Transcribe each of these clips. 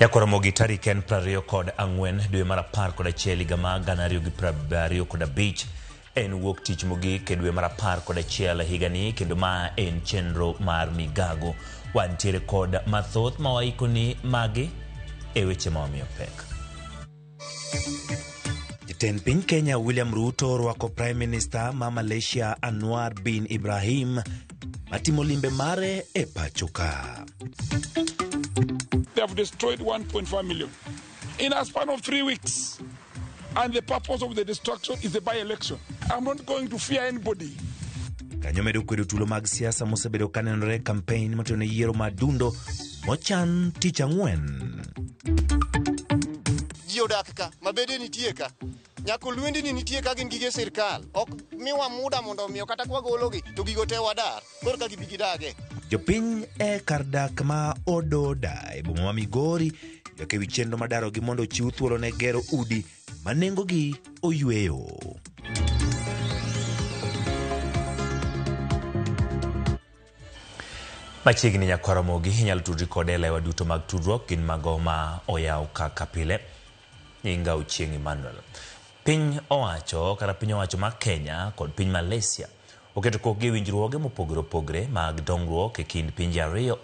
Nyakwar tarik en 24 dwe mar 11 higa mar 2025 en wuok tich mogik e dwe mar 11 higani kendo ma en chenro mar migago. Wantiere kod mathoth ma waikoni magi e weche ma wamiyo pek. Jatend piny Kenya William Ruto orwako Prime Minister ma Malaysia Anwar bin Ibrahim matimo limbe mare e pacho ka. They have destroyed 1.5 million in a span of 3 weeks. And the purpose of the destruction is the by-election. I'm not going to fear anybody. Kanyo medo kwedo tulo mag siasa mosebedo kanenore e kampen motelo ne yiero mar dundo mochan tich ang'wen. Ji odak ka, mabede nitie ka. Nyaka olwendni nitie ka gin gige sirkal. Ok miwa muda mondo omiyo kata kwagologi to gigo te wadar. Koro ka gibi gidage. Jopiny e kar dak ma Ododa e boma ma Migori ywak ewi chenro mar darogi mondo ochiw thuolo ne gero udi ma nengogi oyweyo. Machiegni nyakwar Ramogi inyalo tudri kode e lewa duto mag tudruok gin mago ma oyaw kaka pile. Nyinga Ochieng' Emmanuel. Piny owacho kata piny owacho mar Kenya kod piny Malaysia oketo kokgi e winjruoge mopogore opogore mag dongruok e kind pinje ariyo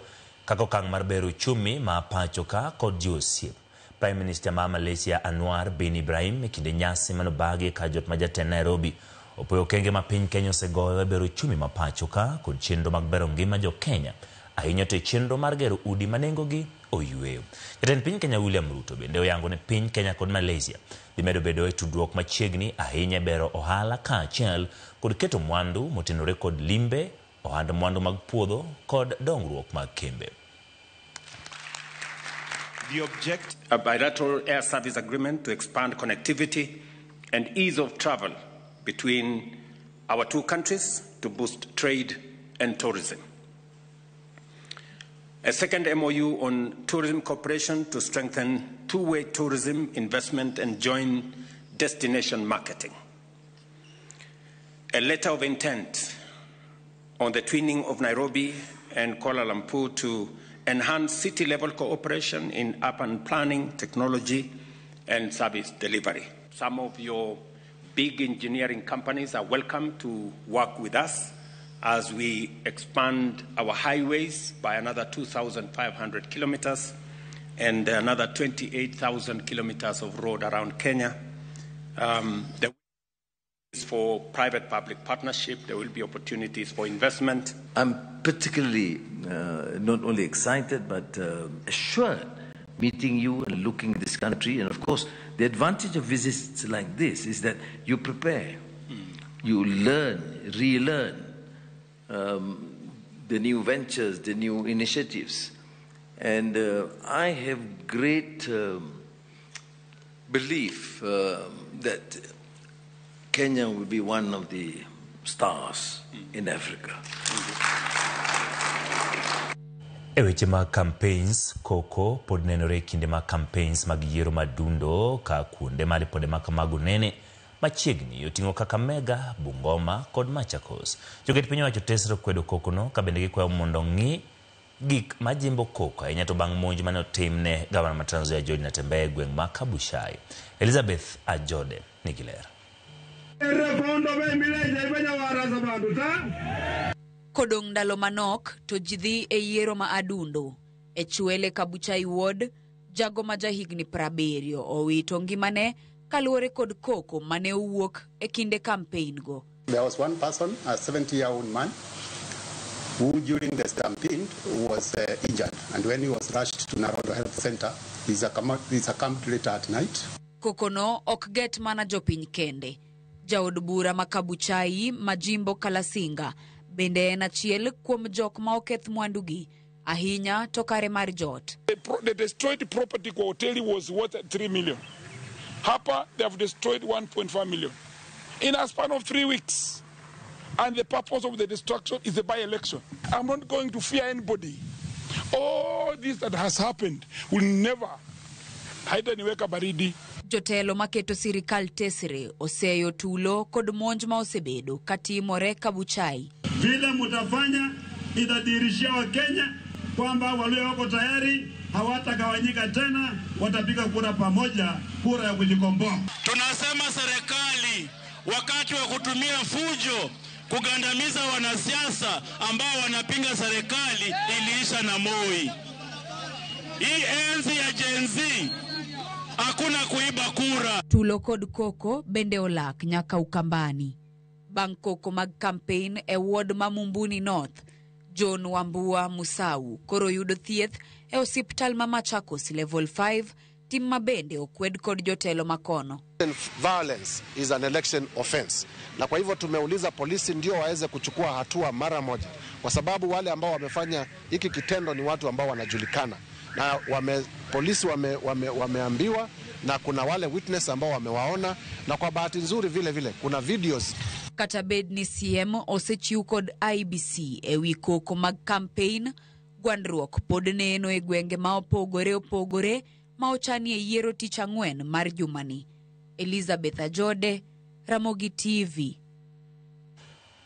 kaka okang' mar bero uchumi ma pacho ka kod jiwo osiep. Prime Minister ma Malaysia Anwar bin Ibrahim e kinde nyasi manobagi e kar jot ma jatend Nairobi opuoyo okenge ma piny Kenya osegoyo e bero uchumi ma pacho ka kod chenro mag bero ngima jo Kenya ahinya to e chenro mar gero udi ma nengogi oyweyo. Jatend piny Kenya William Ruto bende oyango ni piny Kenya kod Malaysia dhi medo bedo e tudruok machiegni ahinya e bero ohala kaachiel kod keto mwandu motenore kod limbe, ohand mwandu mag puodho kod dongruok mag kembe. The object, a bilateral air service agreement to expand connectivity and ease of travel between our two countries to boost trade and tourism. A second MOU on tourism cooperation to strengthen two-way tourism investment and joint destination marketing. A letter of intent on the twinning of Nairobi and Kuala Lumpur to enhance city level cooperation in urban planning, technology, and service delivery. Some of your big engineering companies are welcome to work with us as we expand our highways by another 2,500 kilometers and another 28,000 kilometers of road around Kenya. There for private public partnership, there will be opportunities for investment. I'm particularly not only excited but assured meeting you and looking at this country. And of course, the advantage of visits like this is that you prepare, you learn, relearn the new ventures, the new initiatives. And I have great belief that Kenya will be one of the stars in Africa. E weche mag campaigns, koko pod nenore e kinde mag campaigns mag yiero madundo ka kuonde ma ripode ma kamago nene machiegni oting'o Kakamega, Bungoma kod Machakos. Joket piny owacho tesre kwedo kokono ka bende gikwayo mondo ng'i gik majimbo koko ahinya to bang' monj mane otim ne gavana ma Trans Nzoia George Natembeya e gweng' ma Kabuchai. Elizabeth Ajode nigi ler. Rekondo be mileje ibe bandu ta. Kodong' ndalo manok to ji dhi e yiero ma adundo. E Chwele Kabuchai Ward, jago ma jahigni 70 owito ngimane kaluwore kod koko mane owuok e kinde kampein go. There was one person, a 70-year-old man, who during the stampede was injured. And when he was rushed to Narodo Health Center, he succumbed later at night. Kokono ok get mana jopiny kende. Jaod bura ma Kabuchai ma Jimbo Kalasinga bende en achiel kuom jok ma oketh mwandugi ahinya to kare mar jot. The destroyed property kwa hoteli was worth 3 million. Hapa, they have destroyed 1.5 million in a span of 3 weeks. And the purpose of the destruction is the by-election. I'm not going to fear anybody. All this that has happened will never haitaniweka baridi. Jotelo maketo sirikal tesre oseyo tulo kod monj ma osebedo katimore Kabuchai. Vile mutafanya itadhihirishia Wakenya kwamba walio wako tayari hawatagawanyika tena, watapiga kura pamoja, kura ya kujikomboa. Tunasema serikali wakati wa kutumia fujo kugandamiza wanasiasa ambao wanapinga serikali iliisha na Moi. Hii enzi ya Gen Z hakuna kuiba kura. Tulo kod koko bende olak nyaka Ukambani. Bang' koko mag campaign e ward ma Mumbuni North, John Wambua Musau koro yudo thieth e osiptal ma Machakos Level 5, tim ma bende okwed kod jotelo makono. Violence is an election offense. Na kwa hivyo tumeuliza polisi ndio waweze kuchukua hatua mara moja, kwa sababu wale ambao wamefanya hiki kitendo ni watu ambao wanajulikana na polisi wameambiwa, na kuna wale witness ambao wamewaona, na kwa bahati nzuri vile vile kuna videos. Kata bed ni CM osechiw kod IEBC ewi koko mag campaign, gwandruok pod neno e gwenge ma opogore opogore ma ochanie yiero tich ang'wen mar jumani. Elizabeth Ajode, Ramogi TV.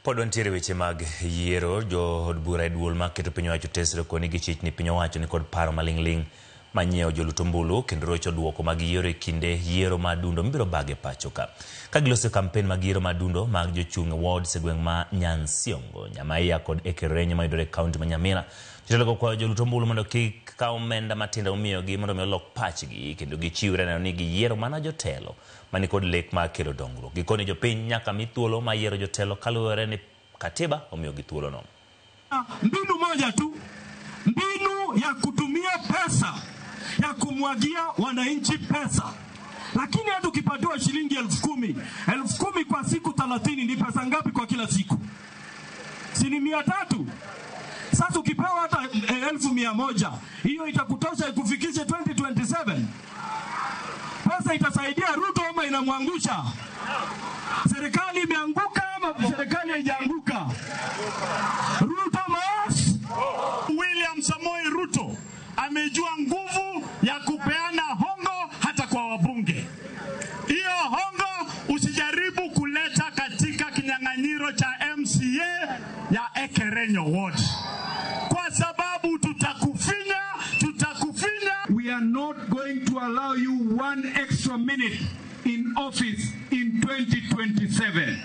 Pod wantiere weche mag yiero. Jo od bura e duol ma keto piny owacho tesre koni gi chich ni piny owacho ni kod paro maling'ling' manyiewo jolut ombulu kendo rocho duoko mag yiero e kinde yiero ma dundo mibiro bage pacho ka. Ka giloso kampen mag yiero ma dundo mag jochung' e wards e gweng' ma Nyansiongo, Nyamaiya kod Ekerenyo mayudore e kaunti ma Nyamira. Jotelo go kwayo jolut ombulu mondo kik kaw omenda matindo momiyogi mondo mi olok pachgi kendo gichiwre neno ni giyiero mana jotelo mani kod lek mar kelo dongruok. Gikoni jopiny nyaka mi thuolo mar yiero jotelo kaluwore ni katiba omiyogi thuolono. Mbinu moja tu, mbinu ya kutumia pesa, ya kumwagia wananchi pesa. Lakini hata ukipatiwa shilingi 10,000, 10,000 kwa siku 30 ni pesa ngapi kwa kila siku? Si ni 300? Sasa ukipewa hata 1,100, hiyo itakutosha ikufikishe 2027? Pesa itasaidia Ruto ama inamwangusha? Serikali imeanguka ama serikali haijaanguka? Ruto must. William Samoei Ruto amejua nguvu ya kupeana hongo hata kwa wabunge. Hiyo hongo usijaribu kuleta katika kinyang'anyiro cha MCA ya Ekerenyo Ward, kwa sababu tutakufinya, tutakufinya. We are not going to allow you one extra minute in office in 2027.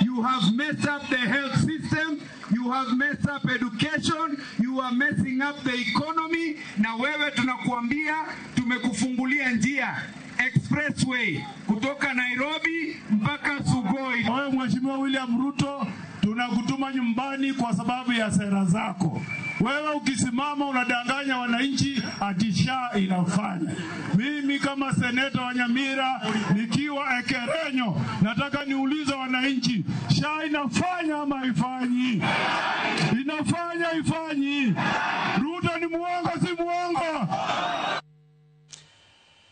You have messed up the health system, you have messed up education, you are messing up the economy. Na wewe tunakuambia tumekufungulia njia expressway kutoka Nairobi mpaka Sugoi. Wewe Mheshimiwa William Ruto, tunakutuma nyumbani kwa sababu ya sera zako. Wewe ukisimama unadanganya wananchi ati SHA inafanya. Mimi kama seneta wa Nyamira nikiwa Ekerenyo nataka niulize wananchi, SHA inafanya ama haifanyi? Inafanya, haifanyi? Ruto ni muongo, si muongo?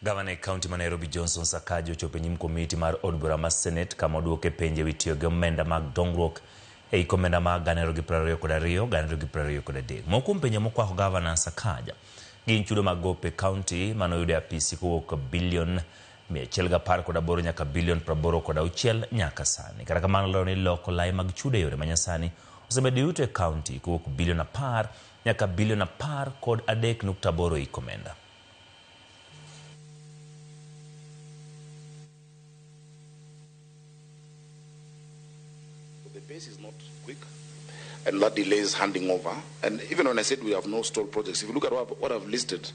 Gavana e kaunti ma Nairobi Johnson Sakaja ochopo e nyim komiti mar od bura mar Senate kama oduoke penjo ewi tiyo gi omenda mag dongruok e hik omenda mag 2022 2023. Moko kuom penjo mokwako Gavana Sakaja gin chudo mag gope kaunti manoyudo e apisi kowuok bilion 118 nyaka bilion 86 nyaka sani. Kata kamano olero ni loko lai mag chudo e yore manyasani osemedo yuto e kaunti kowuok bilion 10 nyaka bilion 10.3.8 e hik omenda. The pace is not quick, and that delays handing over. And even when I said we have no stalled projects, if you look at what I've listed,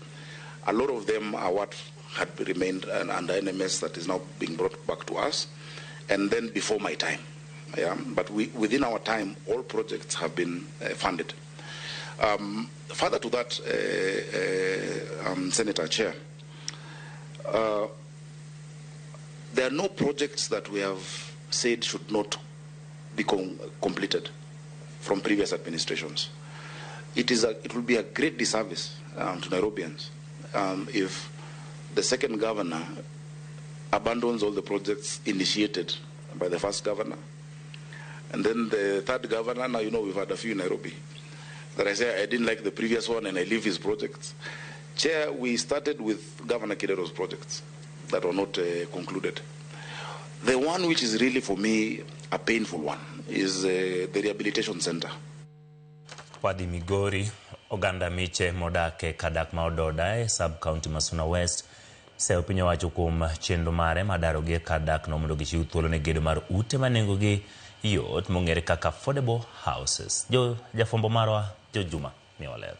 a lot of them are what had remained under NMS that is now being brought back to us, and then before my time. Yeah, but within our time, all projects have been funded. Further to that, Senator Chair, there are no projects that we have said should not be completed from previous administrations. It will be a great disservice to Nairobians if the second governor abandons all the projects initiated by the first governor, and then the third governor. Now, you know, we've had a few in Nairobi that I say I didn't like the previous one and I leave his projects. Chair, we started with Governor Kidero's projects that were not concluded. The one which is really for me a painful one is the rehabilitation center. Wadhi Migori, Oganda miche modak e kadak ma Ododa e sub county ma Suna West seyo piny owacho kuom chenro mare mar darogi e kar dak no mondo gichiw thuolo ne gedo mar ute ma nengogi yot mong'ere kaka affordable houses. Jo jafwambo marwa Jo Juma miyowa ler.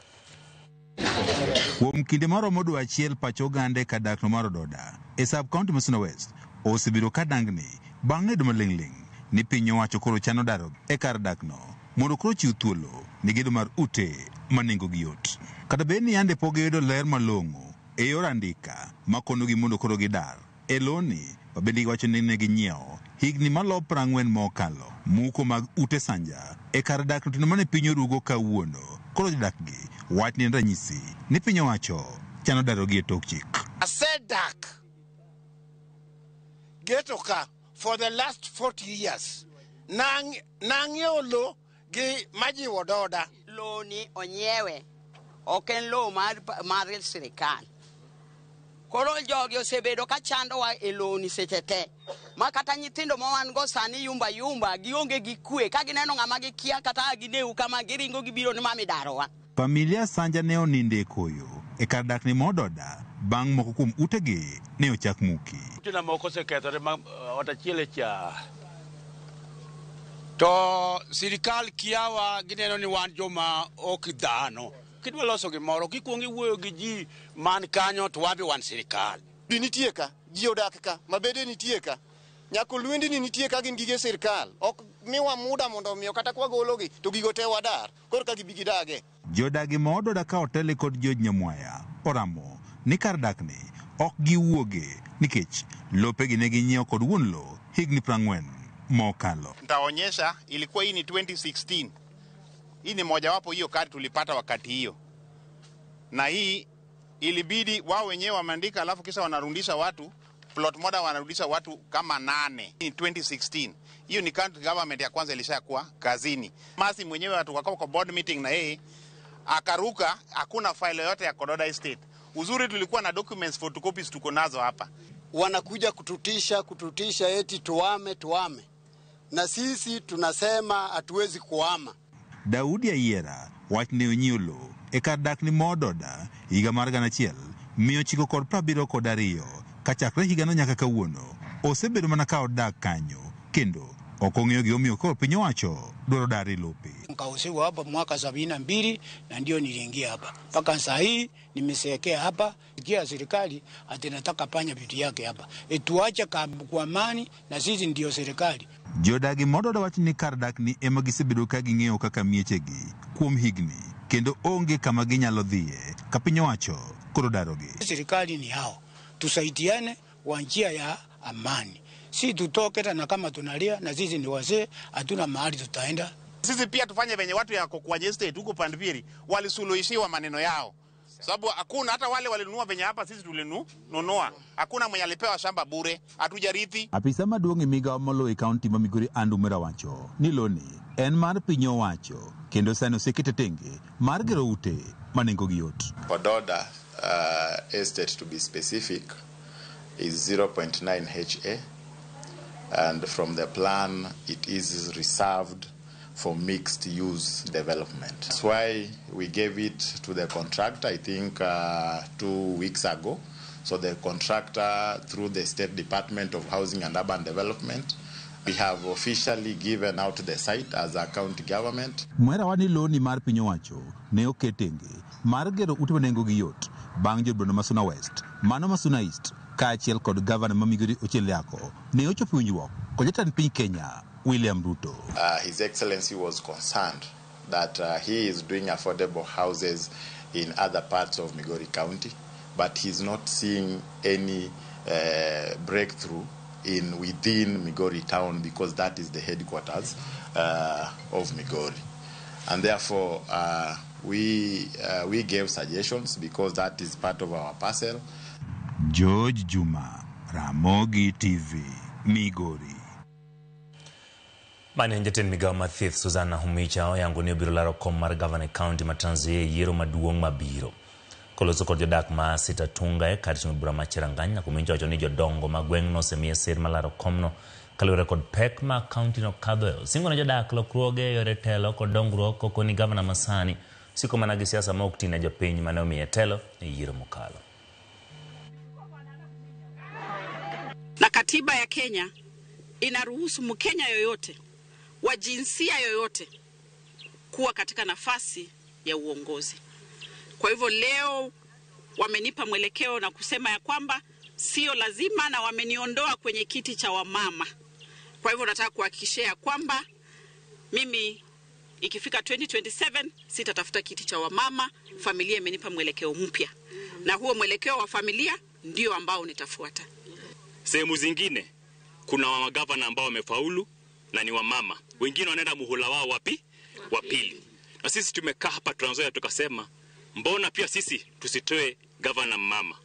Kuom kinde maromo dwe achiel pach oganda e kar dakno mar Ododa e sub county ma Suna West osebedo ka dangni bang' ng'edo maling'ling' ni piny owacho koro chano daro e kar dakno mondo koro chiw thuolo ne gedo mar ute ma nengogi yot. Kata bed ni yande pok giyudo ler malong'o e yor andika makonogi mondo koro gidar e loni ma bende giwacho ni ne ginyiewo higni malo 40 mokalo. Muko mag ute sanja e kar dak otieno mane piny orugo kawuono koro jodakgi wach ni en ranyisi ni piny owacho chano darogi e tok chik. Asedak geto ka for the last 40 years. Nang'iewo lo gi majiwo doda. Lo ni onyiewe, ok en lo mar sirikal. Koro jogi osebedo ka chandowa e lo ni seche te. Ma kata nyithindo ma wan go sani yumba yumba, gionge gi kwe. Ka gineno ng'ama gikia kata gineu kama giringo gibiro ni mami darowa. Familia Sanja ne oninde e koyo e kar dakni ma Ododa bang' moko kuom utegi ne ochak muki. Utena moko osekethore ma ot achiel e cha. To sirikal kiawa gineno ni wan joma ok dhano. Kidwa loso gimoro, kikuongo iwuoyo gi ji man kanyo to wabe wan sirikal. Di nitie ka, ji odak ka, mabede nitie ka. Nyako lwendni nitie ka gin gige sirikal. Ok miwa muda mondo omiyo kata kwagologi to gigo te wadar. Koro ka gibi gidage. Jodagi ma Ododa ka otele kod George Nyamwaya oramo ni kar dakni ok giwuoge nikech lopegi ne ginyiewo kod wuon lo higni 40 mokalo. Nitaonyesha ilikuwa hii ni 2016. Hii ni mojawapo hiyo kadi tulipata wakati hiyo. Na hii ilibidi wao wenyewe wameandika alafu kisha wanarudisha watu plot moja wanarudisha watu kama 8. Ni 2016. Hiyo ni county government ya kwanza ilishakuwa kazini. Masi mwenyewe watu wakawa kwa board meeting na yeye akaruka, hakuna file yoyote ya Ododa Estate. Uzuri tulikuwa na documents photocopies tuko nazo hapa. Wanakuja kututisha eti tuame. Na sisi tunasema hatuwezi kuama. Daudi Ayiera wach ne onyiewo lo e kar dakni ma Ododa higa mar 1972 kachakre higano nyaka kawuono osebedo mana ka odak kanyo kendo ok ong'eyo gimomiyo koro piny owacho dwaro dare lope. Nikauziwa hapa mwaka 72 na ndio niliingia hapa. Mpaka saa hii nimesekea hapa. Kia serikali ati nataka panya vitu yake hapa. Tuache kwa amani na sisi ndio serikali. Jodagi ma Ododa wacho ni kar dakni ema gisebedo ka ging'eyo kaka miechegi kuom higni kendo onge kama ginyalo dhiye ka piny owacho koro darogi. Serikali ni hao. Tusaidiane kwa njia ya amani. Si tutoke na kama tunalia na sisi ni wazee hatuna mahali tutaenda. Sisi pia tufanye venye watu ya kwa estate huko Pandpiri walisuluhishiwa maneno yao. Sababu hakuna hata wale walinunua venye hapa sisi tulinunua. Hakuna mwenye alipewa shamba bure, hatujarithi. Apisa maduong' e migawo moloyo e county ma Migori Andrew Mwera wacho ni loni en mar piny owacho kendo sani osekete tenge mar gero ute ma nengogi yot. Ododa estate to be specific is 0.9 HA, and from the plan it is reserved for mixed use development. That's why we gave it to the contractor, I think 2 weeks ago. So the contractor, through the State Department of Housing and Urban Development, we have officially given out the site as a county government. Mwera wani loni mar piny owacho ne oket tenge mar gero ute ma nengogi yot bang' jod bura ma Suna West, mano ma Suna East kaachiel kod gavana ma Migori Ochieng Liako ne ochopo winjruok kod jatend piny Kenya William Ruto. His Excellency was concerned that he is doing affordable houses in other parts of Migori County, but he's not seeing any breakthrough in within Migori town because that is the headquarters of Migori. And therefore, we gave suggestions because that is part of our parcel. George Juma, Ramogi TV, Migori. Mane en jatend migawo mar thieth Susanna Humicha oyango ni obiro laro kom mar gavana e kaunti ma Trans Nzoia e yiero maduong' mabiro. Koloso kod jodak ma Sitatunga e kar ting'o bura ma Cherangany, Nakhumicha owacho ni jodongo ma gweng'no osemiye sir mar laro komno kaluwore kod pek ma kauntino kadhoe. Osingo ne jodak lokruoge e yore telo kod dongruok kokoni gavana masani Siko mana gi siasa ma ok tine jopiny mane omiye telo e yiero mokalo. Na katiba ya Kenya inaruhusu Mkenya yoyote wa jinsia yoyote kuwa katika nafasi ya uongozi. Kwa hivyo leo wamenipa mwelekeo na kusema ya kwamba sio lazima, na wameniondoa kwenye kiti cha wamama. Kwa hivyo nataka kuhakikishia kwamba mimi ikifika 2027 sitatafuta kiti cha wamama. Familia imenipa mwelekeo mpya, na huo mwelekeo wa familia ndio ambao nitafuata. Sehemu zingine kuna magavana ambao wamefaulu na ni wamama, wengine wanaenda muhula wao wapi? Wa pili. Na sisi tumekaa hapa Trans Nzoia tukasema mbona pia sisi tusitoe gavana mama?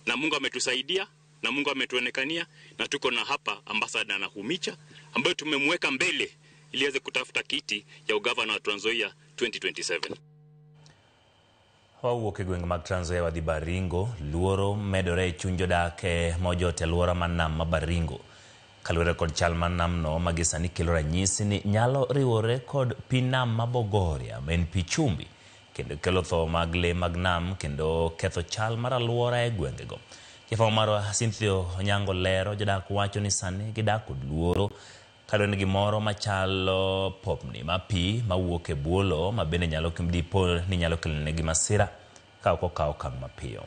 Na Mungu ametusaidia na Mungu ametuonekania, na tuko na hapa ambassador Nakhumicha ambaye tumemweka mbele ili aweze kutafuta kiti ya ugavana wa Trans Nzoia 2027. Wawuok e gwenge mag Trans Nzoia wadhi Baringo, luoro medore e chuny jodak mojot e alwora mar nam ma Baringo. Kaluwore kod chal mar namno ma gi sani kelo ranyisi ni nyalo riwore kod pi nam ma Bogoria ma en pi chumbi, kendo kelo tho mag lee mag nam kendo ketho chal mar alwora e gwengego. Jafwambo marwa Cynthia Onyango lero jodak wacho ni sani gidak kod luoro kaluwore ni gimoro machalo popni ma pi mawuok e bwo lowo ma bende nyalo dipo ni nyalo kelonegi masira ka ok okaw okang' mapiyo.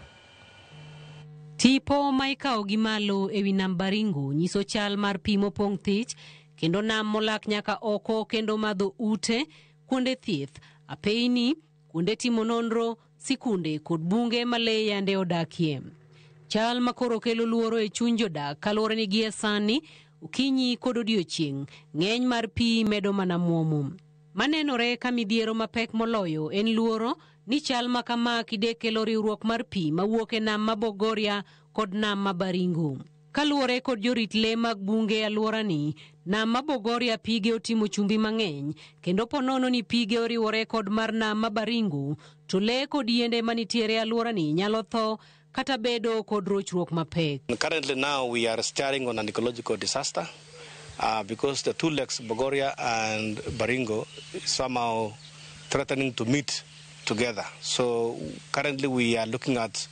Tipo ma ikawo gi malo ewi nam Baringo nyiso chal mar pi mopong' thich kendo nam molak nyaka oko kendo madho ute, kuonde thieth, apeyni, kuonde timo nonro, sikunde kod bunge ma lee yande odakie. Chal ma koro kelo luoro e chuny jodak kaluwore ni gie sani okinyi kod odiochieng' ng'eny mar pi medo mana muomo. Manenore ka midhiero mapek moloyo en luoro ni chal ma kama kide kelo riwruok mar pi mawuok e nam ma Bogoria kod nam ma Baringo. Kaluwore kod jorit lee mag bunge e alworani, nam ma Bogoria pige otimo chumbi mang'eny kendo ponono ni pige oriwore kod mar nam ma Baringo, to lee kod yiende manitiere e alworani nyalo tho kata bedo kod rochruok mapek. Currently now we are staring on an ecological disaster because the two lakes, Bogoria and Baringo, somehow threatening to meet together. So currently we are looking at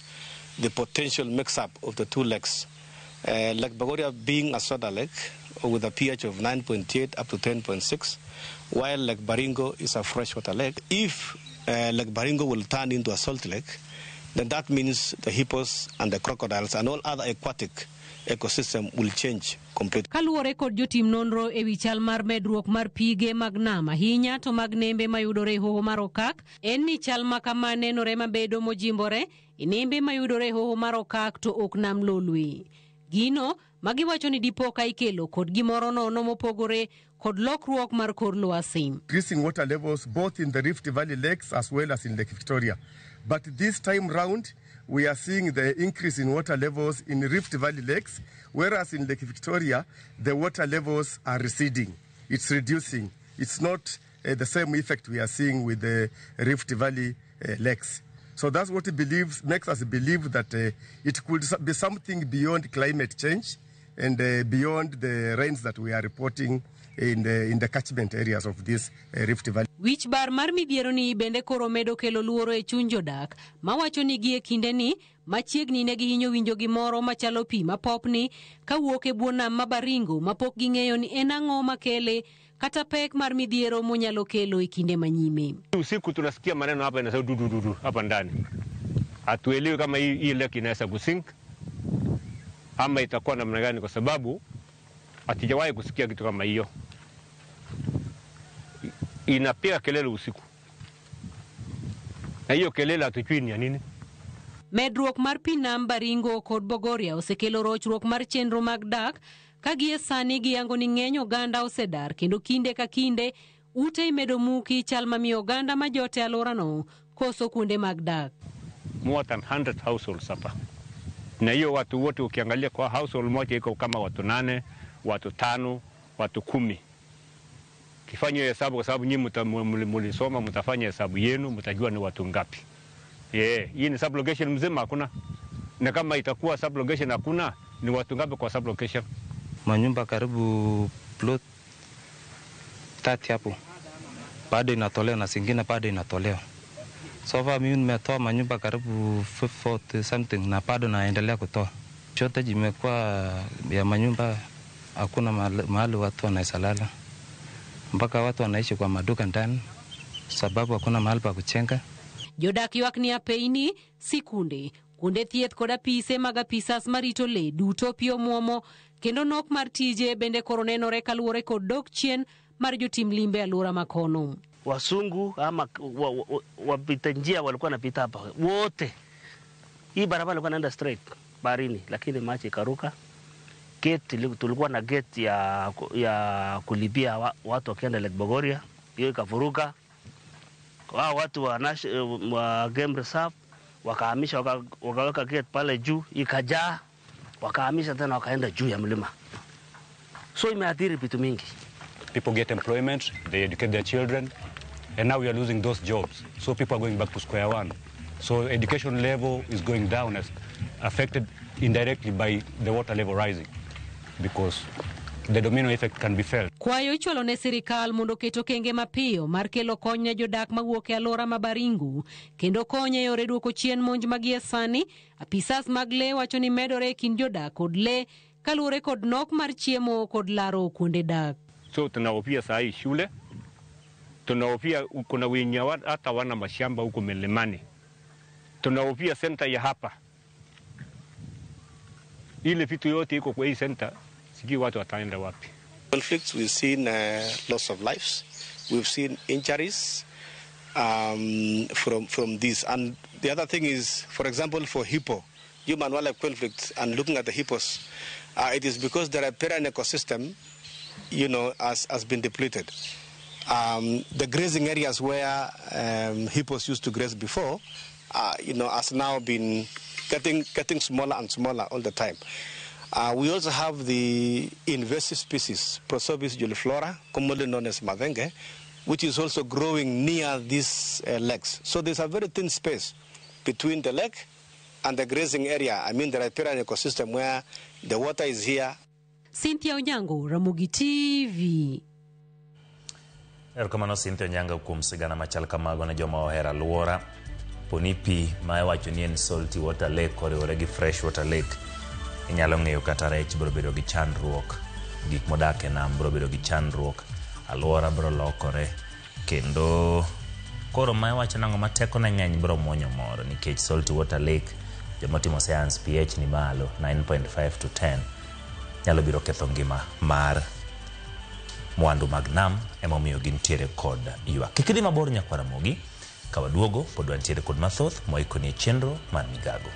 the potential mix-up of the two lakes. Lake Bogoria being a soda lake with a pH of 9.8 up to 10.6, while Lake Baringo is a freshwater lake. If Lake Baringo will turn into a salt lake, then that means the hippos and the crocodiles and all other aquatic ecosystem will change completely. Kaluwore kod jotim nonro ewi chal mar medruok mar pige mag nam ahinya to mag nembe mayudore e hoho mar Okak, en ni chal ma kama nenore mabedo mojimbore e nembe mayudore e hoho mar Okak to ok nam Lolwe. Gino magiwacho ni dipo ka ikelo kod gimoro nono mopogore kod lokruok mar kor lwasi. Increasing water levels both in the Rift Valley lakes as well as in Lake Victoria. But this time round, we are seeing the increase in water levels in Rift Valley lakes, whereas in Lake Victoria, the water levels are receding. It's reducing. It's not the same effect we are seeing with the Rift Valley lakes. So that's what it makes us believe that it could be something beyond climate change and beyond the rains that we are reporting in the catchment areas of this Rift Valley. Wich bar mar midhiero ni bende koro medo kelo luoro e chuny jodak mawacho ni gie kindeni machiegni ne gihinyo winjo gimoro machalo pi mapopni kawuok e bwo nam ma Baringo mapok ging'eyo ni en ang'o makele kata pek mar midhiero monyalo kelo e kinde manyime. Usiku tunasikia maneno hapa inasema du du du hapa ndani, hatuelewi kama hii lake inaweza kusink ama itakuwa namna gani, kwa sababu hatujawahi kusikia kitu kama hiyo. Inapiga kelele usiku na hiyo kelele hatujui ni ya nini. Medruok mar pi nam Baringo kod Bogoria osekelo rochruok mar chenro mag dak ka gie sani giyango ni ng'eny oganda osedar kendo kinde ka kinde ute imedo muki chal mamiyo oganda ma jote alworano koso kuonde mag dak. More than 100 households hapa, na hiyo watu wote ukiangalia kwa household moja iko kama watu 8, watu 5, watu 10. Kifanya hesabu kwa sababu nyinyi mlisoma, mtafanya hesabu yenu, mtajua ni watu ngapi. Hii ni sublocation mzima hakuna. Na kama itakuwa sublocation hakuna, ni watu ngapi kwa sublocation? Manyumba karibu plot 30 hapo. Bado inatolewa na zingine bado inatolewa. So far mimi nimetoa manyumba karibu 40 something na bado naendelea kutoa. Shortage imekuwa ya manyumba, hakuna mahali watu wanaweza lala. Mpaka watu wanaishi kwa maduka ndani sababu hakuna mahali pa kujenga. Jodak ywak ni apeyni, sikunde, kuonde thieth kod apise mag apisas marito le duto pi omuomo kendo nok mar tije bende koro nenore kaluwore kod dok chien mar jotim limbe alwora makono. Wasungu ama wapita njia walikuwa wanapita hapa wote. Hii barabara ilikuwa inaenda straight baharini, lakini maji ikaruka. Gate tulikuwa na gate ya kulipia watu wakienda Lake Bogoria, hiyo ikafuruka. Wao watu wa Game Reserve wakahamisha, wakaweka gate pale juu, ikajaa, wakahamisha tena wakaenda juu ya mlima. So imeathiri vitu mingi. People get employment, they educate their children, and now we are losing those jobs. So people are going back to square one. So education level is going down, as affected indirectly by the water level rising, because the domino effect can be felt. Kwayo ichwalo ne sirikal mondo oket okenge mapiyo mar kelo kony ne jodak mawuok e alwora ma Baringo kendo kony e yore duoko chien monj ma gie sani. Apisas mag lee wacho ni medore e kind jodak kod lee kaluwore kod nok mar chiemo kod laro kuonde dak. So tunahofia saa hii shule, tunahofia kuna wenye hata wana mashamba huko milimani, tunahofia center ya hapa, ile vitu yote iko kwa hii center, sijui watu wataenda wapi. Conflicts, we've seen loss of lives, we've seen injuries from this. And the other thing is, for example, for hippo, human wildlife conflicts, and looking at the hippos, it is because the riparian ecosystem, has been depleted. The grazing areas where hippos used to graze before, has now been getting smaller and smaller all the time. We also have the invasive species, Prosopis juliflora, commonly known as mathenge, which is also growing near these lakes. So there's a very thin space between the lake and the grazing area, I mean the riparian ecosystem where the water is here. Cynthia Onyango, Ramogi TV. Erokamano Cynthia Onyango kuom sigana machal kamago ne joma ohero alwora. Poni pi ma iwacho ni en salty water lake oriwore gi fresh water lake, inyalo ng'eyo kata rech biro bedo gi chandruok, gik modak e nam biro bedo gi chandruok, alwora biro lokore, kendo koro ma iwacho nang'o ma tekone ng'eny biro muonyo moro nikech salty water lake jomotimo science pH ni malo 9.5 to 10 nyalo biro ketho ngima mar mwandu mag nam, emomiyo gintiere kod ywak. Kik idhi mabor nyakwar Ramogi, ka waduogo pod wantiere kod mathoth moikoni e chenro mar Migago.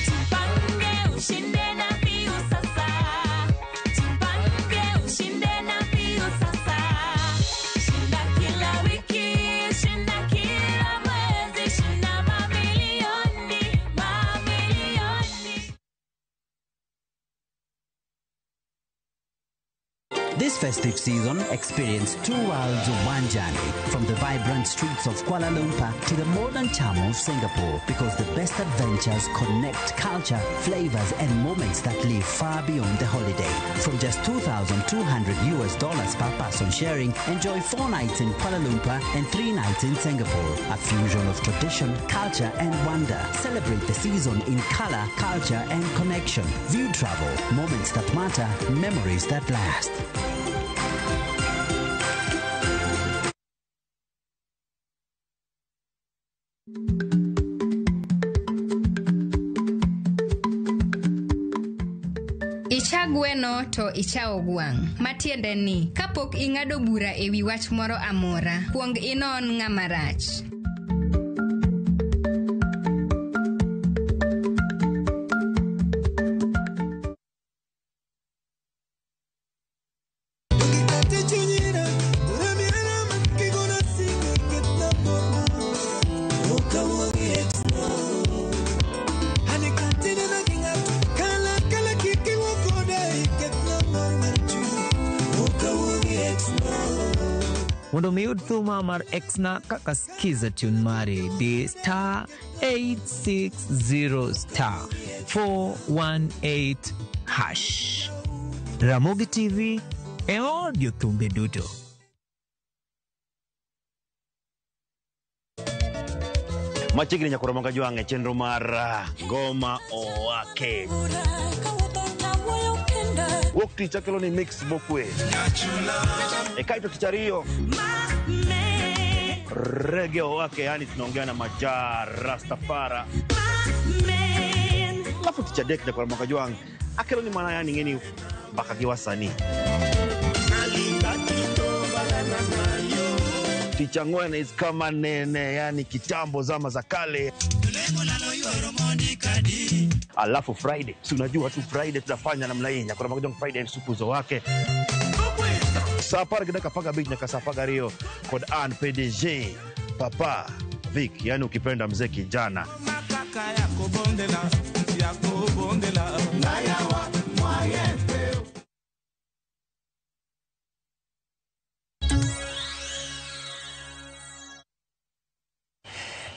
Jipange ushinde na Viusasa. Jipange ushinde na Viusasa. Shinda kila wiki, shinda kila mwezi, shinda mamilioni, mamilioni. This festive season, experience two worlds of one journey, from the vibrant streets of Kuala Lumpur to the modern charm of Singapore, because the best adventures connect culture, flavors, and moments that live far beyond the holiday. From just $2,200 per person sharing, enjoy 4 nights in Kuala Lumpur and 3 nights in Singapore. A fusion of tradition, culture, and wonder. Celebrate the season in color, culture, and connection. View travel, moments that matter, memories that last. Icha gweno to ichawo gwang'. Matiende ni, kapok ing'ado bura e wi wach moro amora, kuong inon ng'ama rach. Mondo mi iyud thuma mar Exna kaka skiza tune mari, di star 860 star 418 hash. Ramogi TV e od jothumbe duto. Machiegni nyakoro manga jwang' e chenro mar Ngoma Owake. Wuok tich akelo ni mix mokwe. E kaito tich ariyo rege owake, yani tunaongea na majaa Rastafara. Alafu tich adek nyakoro manga jwang' akelo ni mana yani ng'eni mbaka gi wasanii. Tich ang'wen is kama nene, yani kitambo zama za kale. Alafu Friday, si unajua tu Friday tunafanya namna hii, nyakoro manga jwang' Friday supuzo wake. Saa apar gi dakika 15 nyaka saa 12 kod an PDG Papa Vic, yani ukipenda mzee kijana.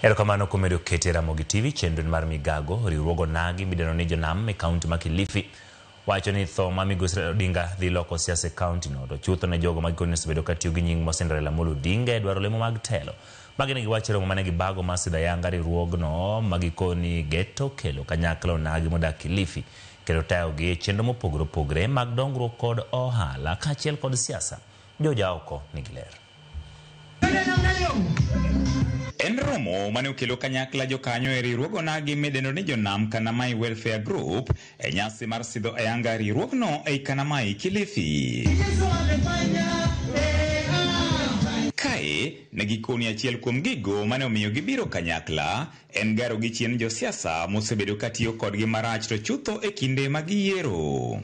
Erokamano kuom medo kete Ramogi TV chenro mar migago riwruog onagi midendo ni jonam e kaunti ma Kilifi wacho ni tho ma migosi Raila Odinga dhi loko siasa e kaunti no to chutho ne jogo ma gikone osebedo katiyo gi nying mosendo Raila Amolo Odinga e dwaro lemo mag telo. Magi ne giwacho e romo mane gibago mar sidho ayanga riwruogno ma gikoni geto kelo kanyakla onagi modak Kilifi kendo tayogi e chenro mopogore opogore mag dongruok kod ohala kaachiel kod siasa. Joja oko nigi ler. En romo mane okelo kanyakla jokanyo e riwruog onagi midendo ni jonam Kanamai Welfare Group e nyasi mar sidho ayanga riwruogno ei Kanamai, Kilifi. Kae ne gikoni achiel kuom gigo mane omiyo gibiro kanyakla en garo gi chien josiasa mosebedo katiyo kodgi marach to chutho e kinde mag yiero.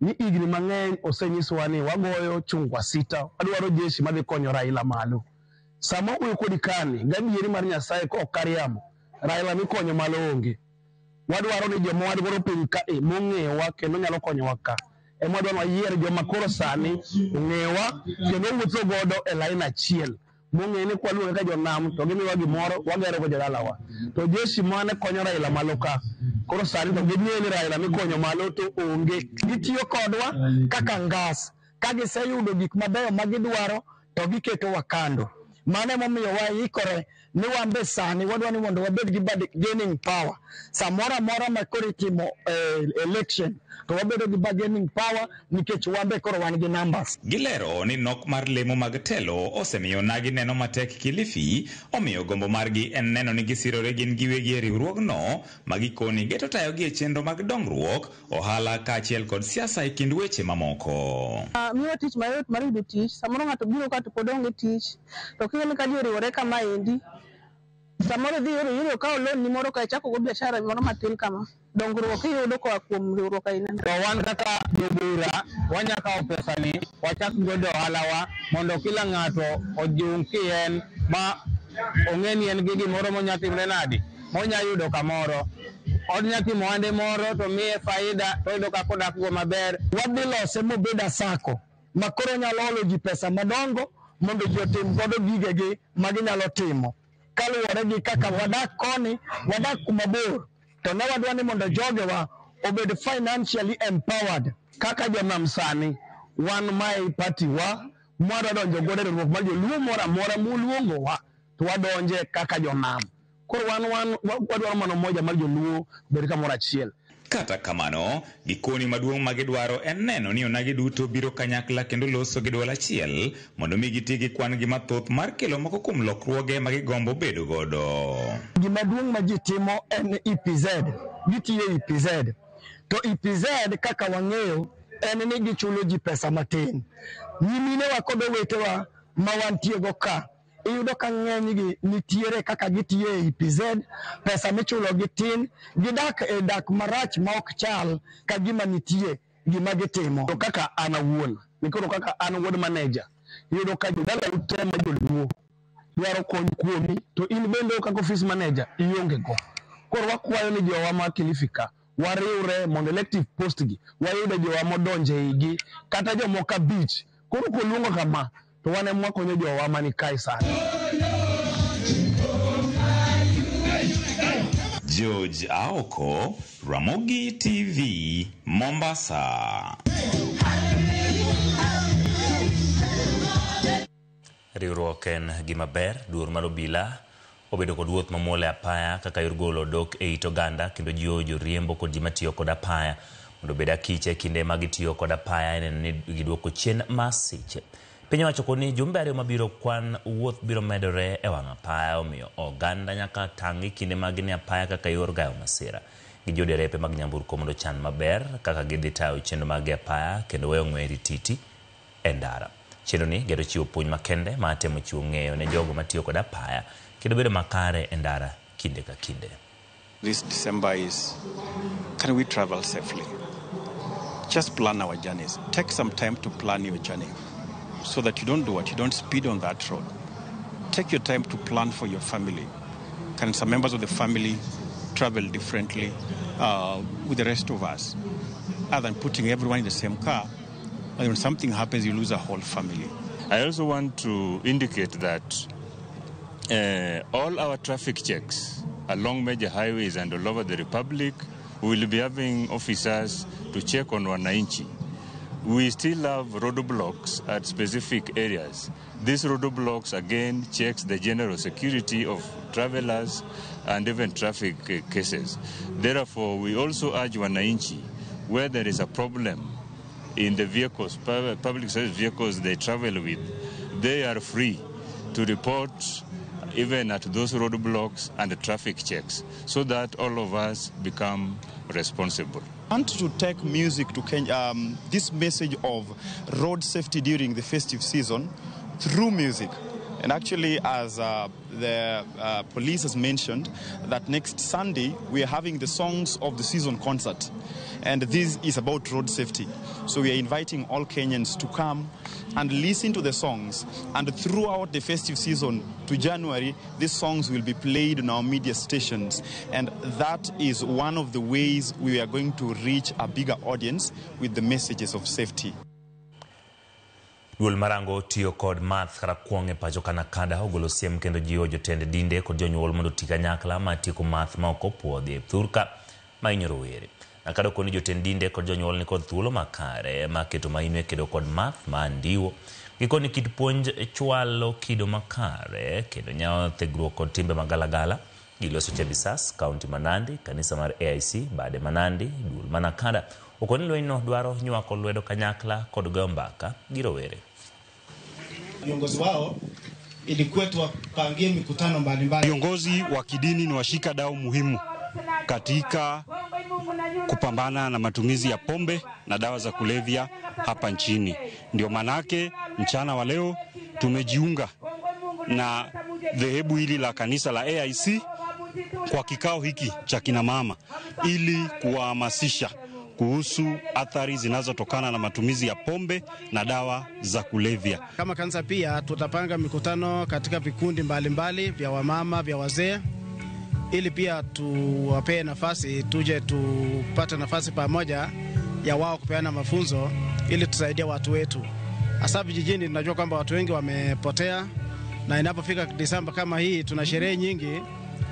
Ni higni mang'eny osenyiswa ni wagoyo chungwa sita, wadwaro jeshi madhi konyo Raila malo. Sama wuoyo kodi kani, gadieri mar Nyasaye ka ok kariambo, Raila mikonyo malo onge. Wadwaro ni joma wadwaro piny kae mong'eyowa kendo nyalo konyowa ka. Ema wadwaro ni wayier joma koro sani ong'eyowa kendo wuotho godo e lain achiel. Mong'eyo ni kwaluonge kaka jonam to gimiwa gimoro wagero go jodalawa. To jeshi mane konyo Raila malo ka, koro sani to ging'eyo ni Raila mikonyo malo to onge. Gitiyo kodwa kaka ngas. Ka giseyudo gik mabeyo ma gidwaro to giketowa kando. Mano emomiyo waikore ni wan be sani wadwa ni mondo wabed gi bargaining power. Samoro amora ma koro itimo election to wabedo gi bargaining power nikech wan be koro wan gi numbers. Gilero ni nok mar lemo mag telo osemiyo onagi neno matek Kilifi, omiyo gombo margi en neno ni gisirore gin giwegi e riwruogno ma gikoni geto tayogi e chenro mag dongruok, ohala kaachiel kod siasa e kind weche mamoko. Miwa tich mayot mar yudo tich. Samoro ng'ato biro ka to pod onge tich. To kineno ka ji oriwore kamaendi, samoro idhi yudo kawo loan ni moro ka ichako go biashara moro matin kama. Dongruok iyudo koa kuom riwruok aina ni. To wan kaka jobura wanya kawo pesani wachak godo ohalawa mondo kila ng'ato ojiw kien ma ong'e ni en gi gimoro monya timre nadi monya yudo kamoro. Onya timo ohande moro to miye faida to oyudo kaka odak go maber. Wadhi lose mobed a sacco ma koro nyalo holo ji pesa madongo mondo ji otim godo gigegi ma ginyalo timo. Kaluwore gi kaka wadak koni, wadak kuma bor, to ne wadwa ni mondo jogewa obed financially empowered. Kaka jonam sani, wan mae party wa, mwadwa donjo godo e riwruok mar joluo moro amora muluongowa, to wadonje kaka jonam. Koro wan wadwaro mana umoja mar joluo obed kamoro achiel. Kata kamano, gikoni maduong' ma gidwaro en neno ni onagi duto biro kanyakla kendo loso gi duol achiel mondo mi giti gi kwan gi mathoth mar kelo moko kuom lokruoge ma gigombo bedo godo. Gima duong' ma ji timo en EPZ, gitiyo e EPZ. To EPZ kaka wang'eyo en ni gichulo ji pesa matin. Nyiminewa kod owetewa ma wantie go ka, iyudo ka ng'enygi nitiere kaka gitiyo e EPZ, pesa michulo gi tin, gidak e dak marach ma ok chal ka gima nitie gima gitimo. To kaka an awuon, ni koro kaka an wuod manager, iyudo ka jodalau te ma joluo dwaro kony kuomi, to in bende kaka office manager ionge go. Koro wakwayo ni jowa ma Kilifi ka wariwre mondo elective post gi wayude jowa modonje igi kata jomoko abich Koro koluongo kama to wan ema wakonyo jowa mani kae sani. George Aoko, Ramogi TV, Mombasa. Riwruok en gima ber, duol mar obila obedo kod wuoth mamuol e apaya kaka yor golo odok e it oganda kendo jiwo joriembo kod ji matiyo kod apaya mondo obed akicha e kinde ma gitiyo kod apaya e neno ni giduoko chien masiche. Piny owacho kod ni jumbe ariyo mabiro kwan wuoth biro medore e wang' apaya omiyo oganda nyaka tang' e kinde ma gin e apaya kaka yor gayo masira. Gijiwo derepe mag nyamburko mondo ochan maber kaka gidhi tayo chenro mag e apaya kendo weyo ng'we rititi e ndara. Chenro ni gero chiwo puonj makende ma temo chiwo ng'eyo ne jogo matiyo kod apaya kendo bedo makare e ndara kinde ka kinde. This December is, can we travel safely? Just plan our journeys. Take some time to plan your journey so that you don't do what? You don't speed on that road. Take your time to plan for your family. Can some members of the family travel differently with the rest of us? Other than putting everyone in the same car, and when something happens, you lose a whole family. I also want to indicate that all our traffic checks along major highways and all over the Republic, we will be having officers to check on wananchi. We still have roadblocks at specific areas. These roadblocks again checks the general security of travelers and even traffic cases. Therefore, we also urge wananchi, where there is a problem in the vehicles, public service vehicles they travel with, they are free to report even at those roadblocks and the traffic checks, so that all of us become responsible. I want to take music to Kenya, this message of road safety during the festive season through music. And actually, as the police has mentioned, that next Sunday we are having the Songs of the Season concert. And this is about road safety. So we are inviting all Kenyans to come and listen to the songs. And throughout the festive season to January, these songs will be played on our media stations. And that is one of the ways we are going to reach a bigger audience with the messages of safety. Duol marango tiyo kod math kata kuong' e pacho Kanakada ogolo siem kendo jiwo jotend dinde kod jonyuol mondo oti kanyakla mar tieko math ma ok opuodhi e thurka ma hinyo rowere. Nakada okoni jotend dinde kod jonyuol nikod thuolo makare mar keto maino e kedo kod math ma ndiwo. Gikoni kit puonj chwalo kido makare kendo nyawo thegruok kod timbe magalagala. Giloso Chebisas, kaunti ma Nandi, kanisa mar AIC, bade ma Nandi, duol ma Nakada okoni lwenyno dwaro nywako lwedo kanyakla kod goyo mbaka gi rowere. Viongozi wao ilikuwa tuwapangie mikutano mbalimbali. Viongozi wa kidini ni washika dau muhimu katika kupambana na matumizi ya pombe na dawa za kulevya hapa nchini. Ndio manake mchana wa leo tumejiunga na dhehebu hili la kanisa la AIC kwa kikao hiki cha kina mama ili kuwahamasisha kuhusu athari zinazotokana na matumizi ya pombe na dawa za kulevya. Kama kanisa pia tutapanga mikutano katika vikundi mbalimbali vya wamama, vya wazee, ili pia tuwapee nafasi, tuje tupate nafasi pamoja ya wao kupeana mafunzo ili tusaidie watu wetu. Hasa vijijini tunajua kwamba watu wengi wamepotea, na inapofika Desemba kama hii tuna sherehe nyingi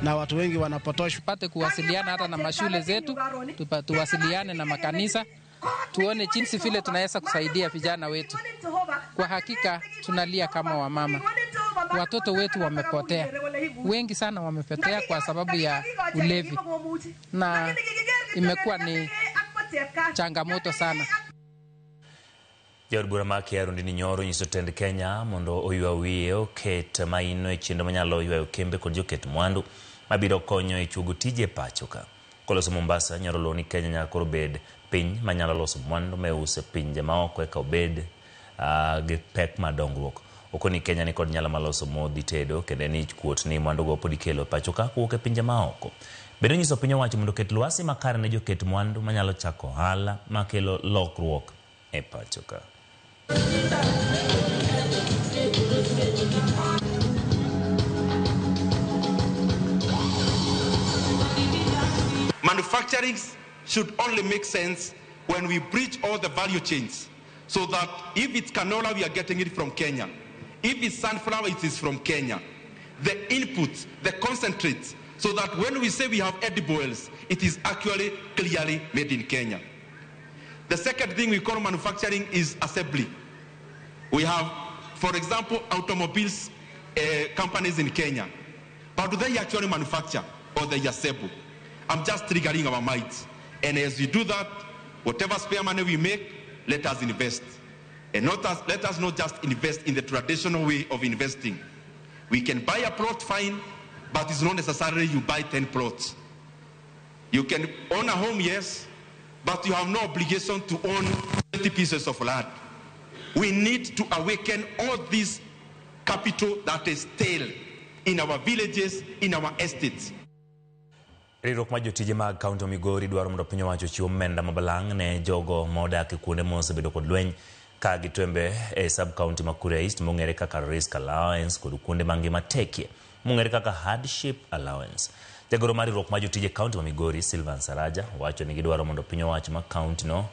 na watu wengi wanapotoshwa. Tupate kuwasiliana hata na mashule zetu, tuwasiliane na makanisa, tuone jinsi vile tunaweza kusaidia vijana wetu. Kwa hakika tunalia kama wamama. Watoto wetu wamepotea. Wengi sana wamepotea kwa sababu ya ulevi. Na imekuwa ni changamoto sana. Jaod bura ma Kiaru Ndindi Nyoro nyiso tend Kenya mondo oywa wiye oket maino e chenro manyalo ywayo kembe kod joket mwandu mabiro konyo e chuogo tije e pacho ka. Koloso Mombasa, Nyoro luwo ni Kenya nyaka koro bed piny manyalo loso mwandu maiuso e pinje maoko eka obed gi pek mar dongruok. Okoni Kenya nikod nyalo mar loso modhi tedo kendo en ich kuot ni mwandugo pod ikelo e pacho ka kowuok e pinje maoko. Bende onyiso piny owacho mondo oket lwasi makare ne joket mwandu manyalo chako ohala makelo lokruok e pacho ka. Manufacturing should only make sense when we bridge all the value chains So that if it's canola, we are getting it from Kenya. If it's sunflower, it is from Kenya. The inputs, the concentrates, so that when we say we have edible oils, it is actually clearly made in Kenya. The second thing we call manufacturing is assembly. We have, for example, automobiles companies in Kenya. But do they actually manufacture or they assemble? I'm just triggering our minds. And as we do that, whatever spare money we make, let us invest. And let us not just invest in the traditional way of investing. We can buy a plot, fine, but it's not necessarily you buy 10 plots. You can own a home, yes, but you have no obligation to own 20 pieces of land. We need to awaken all this capital that is still in our villages, in our estates. Riwruok mar jotije mag kaunti ma Migori dwaro mondo piny owacho ochiw omenda mabalang' ne jogo modak e kuonde mosebedo kod lweny ka gitwembe e sub county ma Kuria East mong'ere kaka risk allowance kod kuonde ma ngima tekie mong'ere kaka hardship allowance. Jagoro mar riwruok mar jotije kaunti ma Migori Silvan Saraja wacho ni gidwaro mondo piny owacho ma kaunti no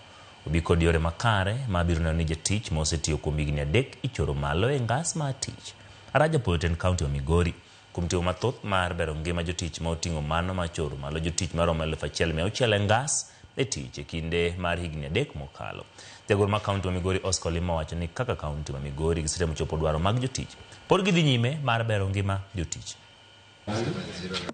obi kod yore makare ma biro neno ni jatich mosetiyo kuom higni 3 ichoro malo e ngas mar tich. Araja puoyo tend kaunti ma Migori kuom timo mathoth mar bero ngima jotich ma oting'o mano mar choro malo jotich maromo 1600 e ngas e tich e kinde mar higni 3 mokalo. Jagoro mar kaunti ma Migori Oscar Olima wacho ni kaka kaunti ma Migori gisetemo chopo dwaro mag jotich, pod gidhi nyime mar bero ngima jotich.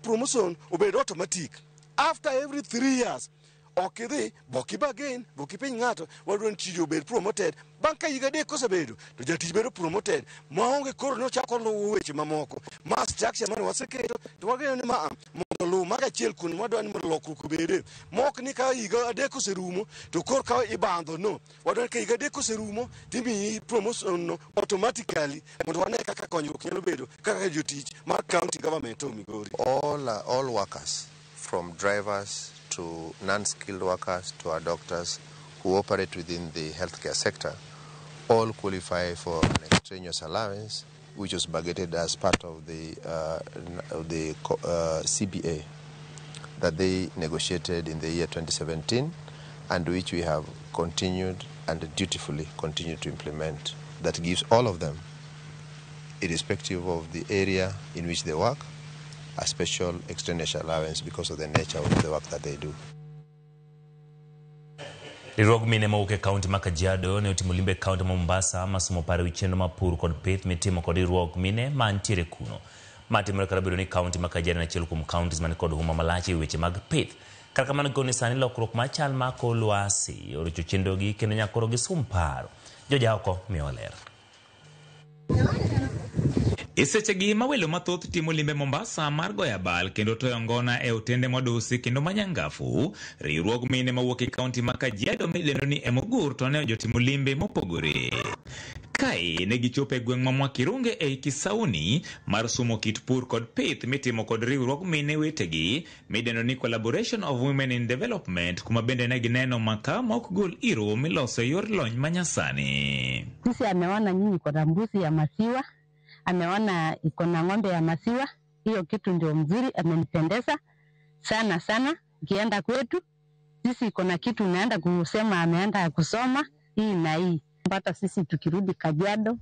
Promotion obed automatic after every 3 years. Ok idhi bok ibagain bok ipenj ng'ato wadwa ni tich obed promoted. Bang' ka higa 3 kosebedo to jatich bedo promoted maonge koro nochako luwo weche mamoko. Ma structure mane waseketo to wageno ni ma mondo luw mago achiel kuom wadwa ni mondo lokruok obede. Mok ni ka higa 3 oserumo to koro ka ibandho no. Wadwa ni ka higa 3 oserumo timiyi promotion no automatically mondo wane kaka konyruok nyalo bedo kaka jotich mar county government of Migori. All workers from drivers to non-skilled workers to our doctors who operate within the healthcare sector, all qualify for an extraneous allowance, which was budgeted as part of the CBA that they negotiated in the year 2017, and which we have continued and dutifully continued to implement. That gives all of them, irrespective of the area in which they work, a special extraneous allowance because of the nature of the work that they do. Riwruog mine mawuok e kaunti ma Kajiado ne otimo limbe e kaunti ma Mombasa masomo paro ewi chenro mar pur kod pith mitimo kod riwruog mine mantiere kuno. Ma timore kata obedo ni kaunti ma Kajiado en achiel kuom counties man kod huma malach e weche mag pith. Kata kamano gikone sani lokruok mar chal mar kor lwasi orocho chenrogi kendo nyaka koro gisum paro. Jojaoko miyowa ler. E sechegi ma welo mathoth timo limbe Mombasa mar goyo abal kendo toyo ngona e otende modusi kendo manyangafu, riwruog mine mawuok e kaunti ma Kajiado midendo ni Emogur to ne ojotimo limbe mopogore. Kae ne gichopo e gweng' ma Mwakirunge ei Kisauni mar somo kit pur kod pith mitimo kod riwruog mine wetegi midendo ni Collaboration of Women in Development, kuma bende ne gineno makaa ma ok gol iro miloso e yor lony manyasani. Sisi ameona nyinyi kona mbuzi ya maziwa, ameona iko na ng'ombe ya maziwa. Hiyo kitu ndio mzuri, amenipendeza sana sana. Ukienda kwetu sisi iko na kitu unaenda kusema ameenda kusoma hii na hii. Hata sisi tukirudi Kajiado,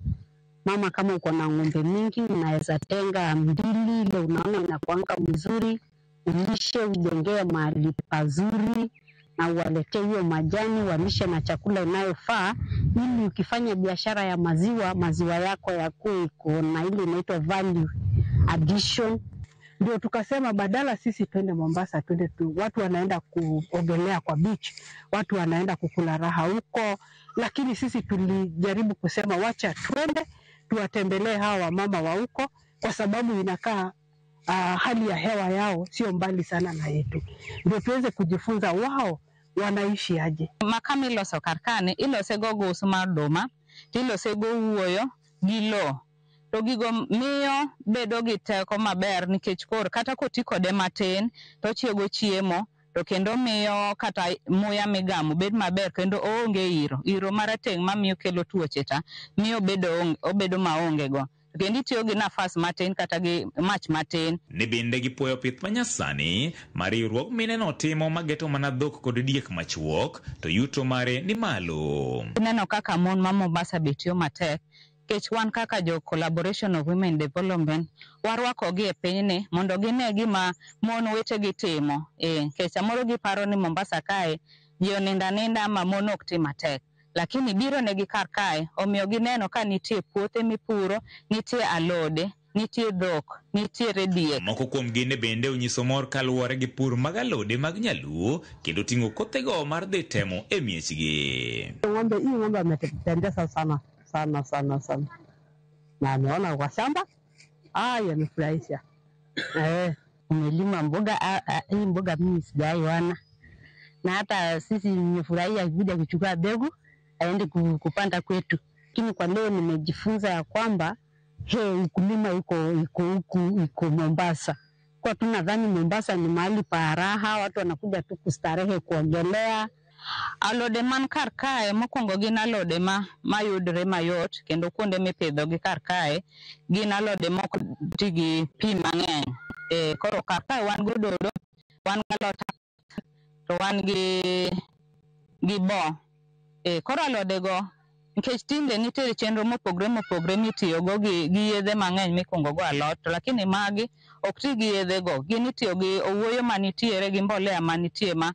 mama, kama uko na ng'ombe mingi unaweza tenga mbili ile unaona inakuanga mzuri, ulishe, ujengee mahali pazuri na uwaletee hiyo majani, walishe na chakula inayofaa, ili ukifanya biashara ya maziwa, maziwa yako yakuwe iko na ile inaitwa value addition. Ndio tukasema badala sisi twende Mombasa, twende tu, watu wanaenda kuogelea kwa beach, watu wanaenda kukula raha huko, lakini sisi tulijaribu kusema wacha twende tuwatembelee hawa wamama wa huko, kwa sababu inakaa hali ya hewa yao sio mbali sana na yetu, ndio tuweze kujifunza wao wanaishi aje. Makaa miloso kar kani ilose go goso mar oduma, tilose go wuoyo gi lo. To gigo miyo bedo gi teko maber nikech koro kata koti kode matin to ochiego chiemo, to kendo miyo kata muya migamo bed maber, kendo oonge iro marateng' mamiyo kelo tuoche ta miyo obedo maonge go. To kendo itiyo gi nafas matin kata gi mach matin. Ni bende gipuoyo pith manyasani ma riwruog mine no timo mageto mana dhok kod diek machuok to yuto mare ni malo. Ineno kaka mon ma Mombasa be tiyo matek nikech wan kaka jo Collaboration of Women Development warwakogi e pinyni mondo gine gima mon wetegi timo. Nikech samoro giparo ni Mombasa kae ji onindo aninda ma mon ok ti matek. Lakini biro negi kar kae omiyo gineno ka nitie puothe mipuro, nitie alode, nitie dhok, nitiere diek. Moko kuom gi ne bende onyiso mor kaluwore gi pur mag alode mag nyaluo kendo ting'o kothego mar dhi temo e miechgi. Ng'ombe hii ng'ombe ametupendeza sana sana sana sana, na ameona kwa shamba yanifurahisha. Umelima mboga, hii mboga mimi sijaiona, na hata sisi nimefurahia kuja kuchukua mbegu aende kupanda kwetu. Lakini kwa leo nimejifunza ya kwamba ukulima iko huku, iko Mombasa. Kwa tunadhani Mombasa ni mahali pa raha, watu wanakuja tu kustarehe, kuogelea. Alode man kar kae mokwongo gin alode mayudre mayot kendo kuonde mipidhogi kar kae gin alode mok ti gi pi mang'eny. Koro kar kae wan gododo, wan galot to wan gi bo. Koro alodego nikech tinde nitiere chenro mopogre mopogre mitiyogo gi yedhe mang'eny mikungo go alot, to lakini magi ok ti gi yedhe go, gin itiyo gi owuoyo manitiere gi mbolea manitie ma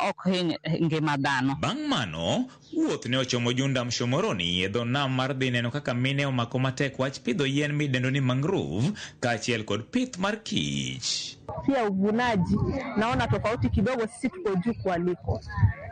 ok hiny ngima dhano. Bang' mano, wuoth ne ochomo Junda Mshomoroni e dho nam mar dhi neno kaka mine omako matek wach pidho yien midendo ni mangrove kaachiel kod pith mar kich. Pia uvunaji naona tofauti kidogo, sisi tuko juu kualiko,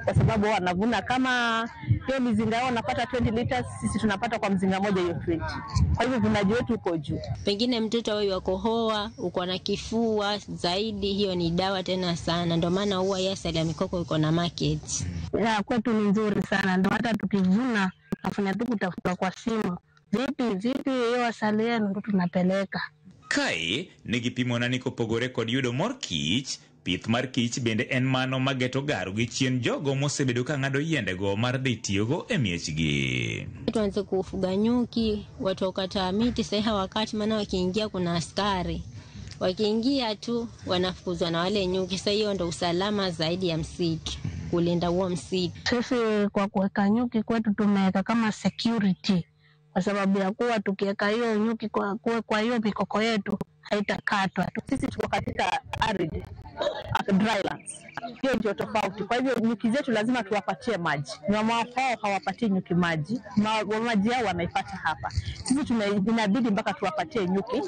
kwa sababu wanavuna kama hiyo mizinga yao wanapata 20 liters, sisi tunapata kwa mzinga moja hiyo 20. Kwa hivyo uvunaji wetu uko juu. Pengine mtoto huyu akohoa, uko na kifua zaidi, hiyo ni dawa tena sana, ndio maana huwa asali ya mikoko iko na market. Ya kwetu ni nzuri sana, ndio hata tukivuna tunafanya tu kutafuta kwa simu, vipi hiyo asali yenu, ndio tunapeleka. Kae negipimona ni kopogore kod yudo mor kich, pith mar kich bende en mano mageto garo gi chien jogo mosebedo ka ng'ado yiendego mar dhi tiyogo e miechgi. Tuanze kufuga nyuki, watu wakata miti sasa wakati maana wakiingia kuna askari. Wakiingia tu wanafukuzwa na wale nyuki. Sasa hiyo ndo usalama zaidi ya msitu, kulinda huo msitu. Sisi kwa kuweka nyuki kwetu tumeweka kama security, kwa sababu ya kuwa tukiweka hiyo nyuki kwa hiyo mikoko yetu haitakatwa. Sisi tuko katika arid drylands, hiyo ndio tofauti. Kwa hivyo nyuki zetu lazima tuwapatie maji. Wao hawapatii nyuki maji, maji yao wanaipata hapa. Sisi inabidi mpaka tuwapatie nyuki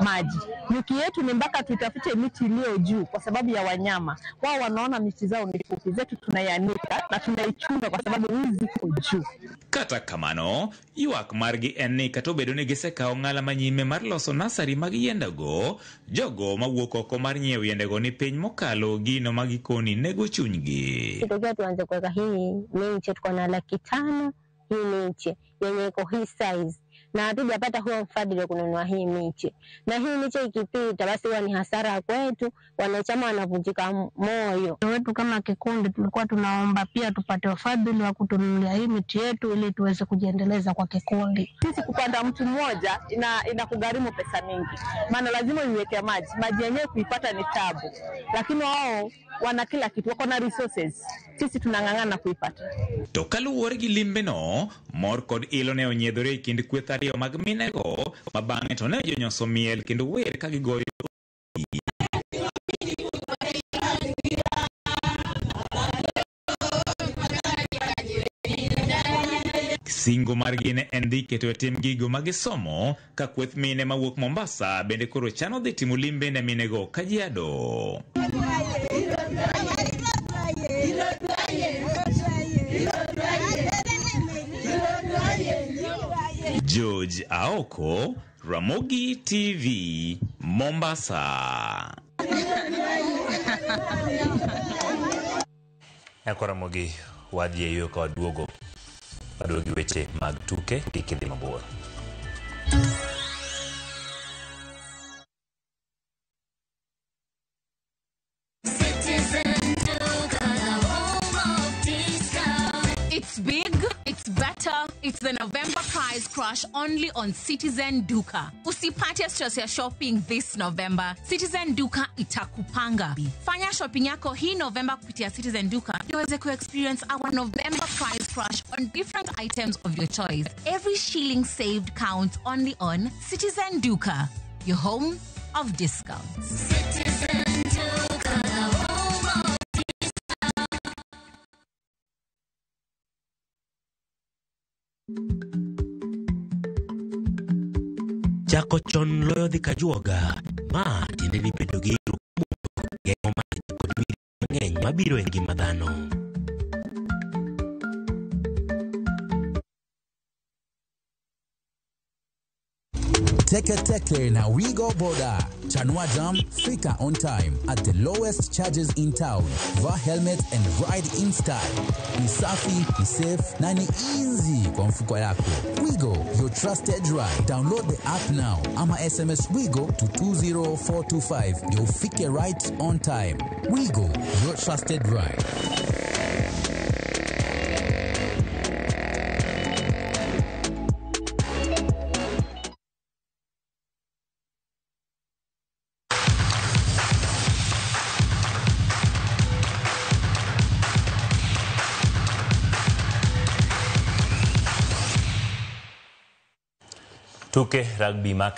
maji. Nyuki yetu ni mpaka tutafute miti iliyo juu kwa sababu ya wanyama. Wao wanaona miti zao ni fupi, zetu tunaianika na tunaichunga kwa sababu hizi ziko juu. Kata kamano, ywak margi en ni kata obedo ni gisekawo ng'ala manyime mar loso nasari mag yiendego, jogo mawuok oko mar nyiewo yiendego ni piny mokalo gino ma gikoni nego chunygi. Tokea tuanze kuweka hii miche tuko na 500,000 hii miche yenye iko hii size, na hatujapata huo mfadhili wa kununua hii miche, na hii miche ikipita basi huwa ni hasara kwetu, wanachama wanavunjika moyo. Wetu kama kikundi tulikuwa tunaomba pia tupate wafadhili wa kutununulia hii miti yetu ili tuweze kujiendeleza kwa kikundi. Sisi kupanda mtu mmoja inakugharimu pesa mingi, maana lazima uiweke maji, maji yenyewe kuipata ni tabu, lakini wao wana kila kitu, wako na resources, sisi tunang'ang'ana kuipata. To kaluwore gi limbe no, mor kod ilo ne onyiedhore e kind kweth ariyo mag minego ma bang'e to ne jonyoso miel kendo wer ka gigoyo. Singo margi ne en dhi keto e tim gigo ma gisomo ka kweth mine mawuok Mombasa bende koro chano dhi timo limbe ne minego Kajiado. George Aoko, Ramogi TV, Mombasa. Nyako Ramogi wadhi e yo ka waduogo waduogi weche mag tuke kik idhi mabor. It's big, it's better, It's the November price crash only on Citizen Duka. Usipate stress ya shopping this November. Citizen Duka itakupanga. Fanya shopping yako hii November kupitia Citizen Duka ndio uweze kuexperience our November price crash on different items of your choice. Every shilling saved counts only on Citizen Duka, your home of discounts. Citizen Duka, the home of Chako chon loyo dhi kajuoga, ma tiende ni bedo gi ikruok mogundho geng'o masiche kod midhiero mang'eny mabiro e ngima dhano. Teke Teke na Wigo Boda. Chanua Jam, fika on time at the lowest charges in town. Vaa helmet and ride in style. Ni safi, ni safe na ni easy kwa mfuko yako. Wigo, your trusted ride. Download the app now ama SMS Wigo to 20425 ndio ufike right on time. Wigo, your trusted ride. Tuke rugby ma